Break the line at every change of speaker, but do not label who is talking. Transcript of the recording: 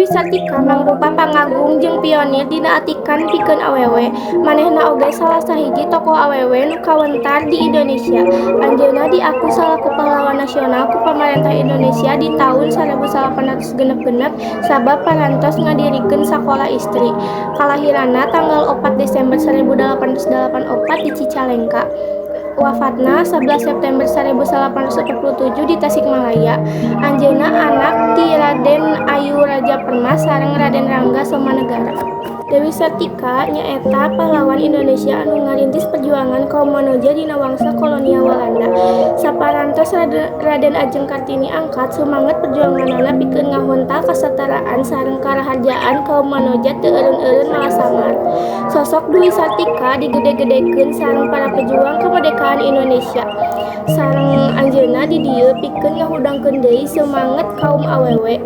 Dewi Sartika mangrupa pangagung jeung pionir dina atikan pikeun awewe. Manehna oge salah sahiji tokoh awewe nu kawentar di Indonesia. Anjeunna diaku salaku pahlawan nasional ku pamarentah Indonesia di taun 1866 sabab parantos ngadirikeun sakola istri. Kalahiranna tanggal 4 Desember 1884 di Cicalengka. Wafatna 11 September 1847 di Tasikmalaya. Anjeunna anak ti Raden Ayu Rajapermas sareng Raden Rangga Somanegara. Dewi Sartika nyaeta pahlawan Indonesia anu ngarintis perjuangan kaum wanoja dina wangsa kolonial Walanda. Saparantos Raden Ajeng Kartini angkat, sumanget perjuanganana pikeun ngahontal kasataraan sareng karaharjaan kaum wanoja teu eureun-eureun malah samar. Sosok Dewi Sartika digede-gedekeun sareng para pejuang kemerdekaan Indonesia. Sareng anjeunna di dieu pikeun ngahudangkeun deui semanget kaum awewe.